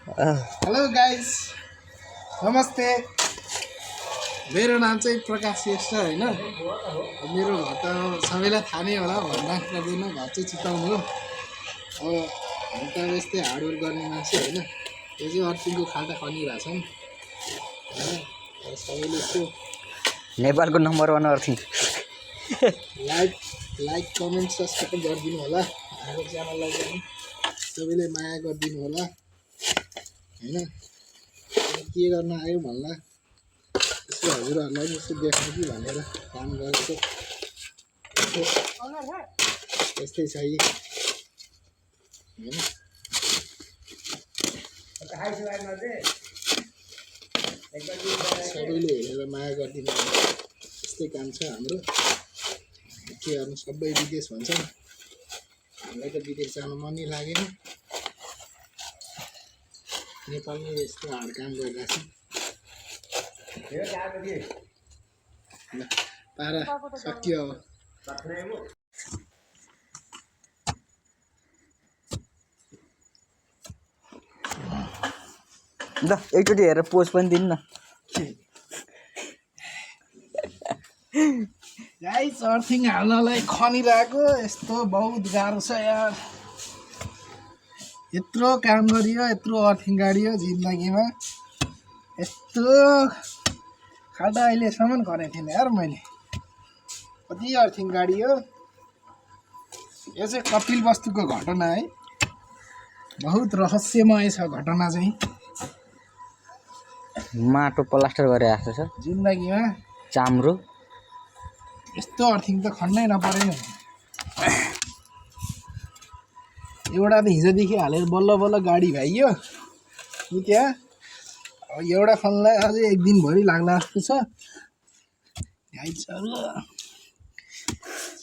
Hello guys, नमस्ते। मेरो नाम चाहिँ प्रकाश श्रेष्ठ होइन। मेरो घर त सबैलाई थाहा नै होला, भन्न पर्दैन। घर चाहिँ चिताउनु हो। अब हामी त यस्तै हार्डवर्क गर्ने मान्छे होइन। यो चाहिँ अर्थिङको खाल्टा खनिरहेको छौँ होइन। सबैले यसो नेपालको number 1 earthing like comment subscribe गरिदिनु होला। हाम्रो च्यानललाई पनि सबैले माया गरिदिनु होला होइन। के गर्न आयो भन्ला यसो हजुरहरूलाई यसो देख्नु कि भनेर काम गरेको यस्तै छ होइन। सबैले हेरेर माया गरिदिनु होला। यस्तै काम छ हाम्रो। के गर्नु, सबै विदेश भन्छन्, हामीलाई त विदेश जानु मनै लागेन। नेपालमै यस्तो हार्ड काम गरिरहेको छ। पारा सकियो अब। ल एकचोटि हेरेर पोज पनि दिनु न। गाइस, अर्थिङ हाल्नलाई खनिरहेको यस्तो बहुत गाह्रो छ यार। यत्रो काम गरियो, यत्रो अर्थिङ गाडियो जिन्दगीमा। यस्तो खाल्टा अहिलेसम्म गरेको थिएन यार मैले। कति अर्थिङ गाडियो। यो चाहिँ कपिल वस्तुको घटना है। बहुत रहस्यमय छ घटना चाहिँ। माटो प्लास्टर गरे जस्तो छ जिन्दगीमा चाम्रो। यस्तो अर्थिङ त खन्नै नपरेन। एउटा त हिजोदेखि हालेर बल्ल बल्ल गाडी भाइयो त्यहाँ। अब एउटा खनलाई अझै एक दिनभरि लाग्ला जस्तो छ।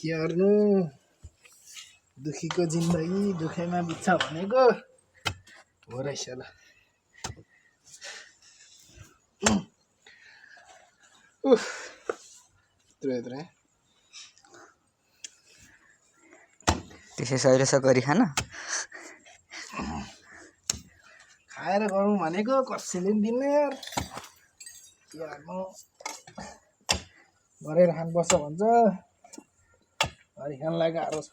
के गर्नु, दुखीको जिन्दगी दुखैमा बित्छ भनेको हो रहेछ ल। यत्रो त्यसै सहिलो छ गरी खान। खाएर गरौँ भनेको कसैले पनि दिन्न यार। के गर्नु, गरेर खानुपर्छ भन्छ, गरी खानलाई गाह्रो छ।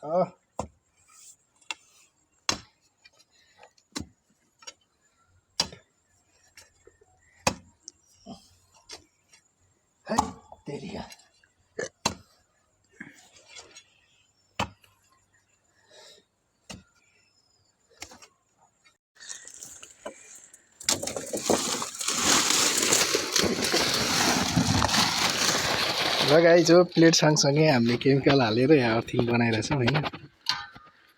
है तेरिया। र गाइस, हो प्लेट सँगसँगै हामीले केमिकल हालेर यहाँ अर्थिङ बनाइरहेछौँ होइन।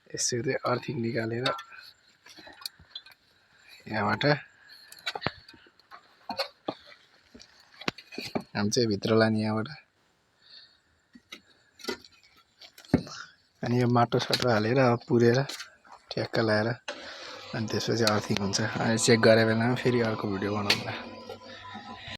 यसरी अर्थिङ निकालेर यहाँबाट हामी चाहिँ भित्र लाने यहाँबाट। अनि यो माटो साटो हालेर पुरेर ठ्याक्क लाएर अनि त्यसपछि अर्थिङ हुन्छ। अनि चेक गरे बेलामा फेरि अर्को भिडियो बनाउँला।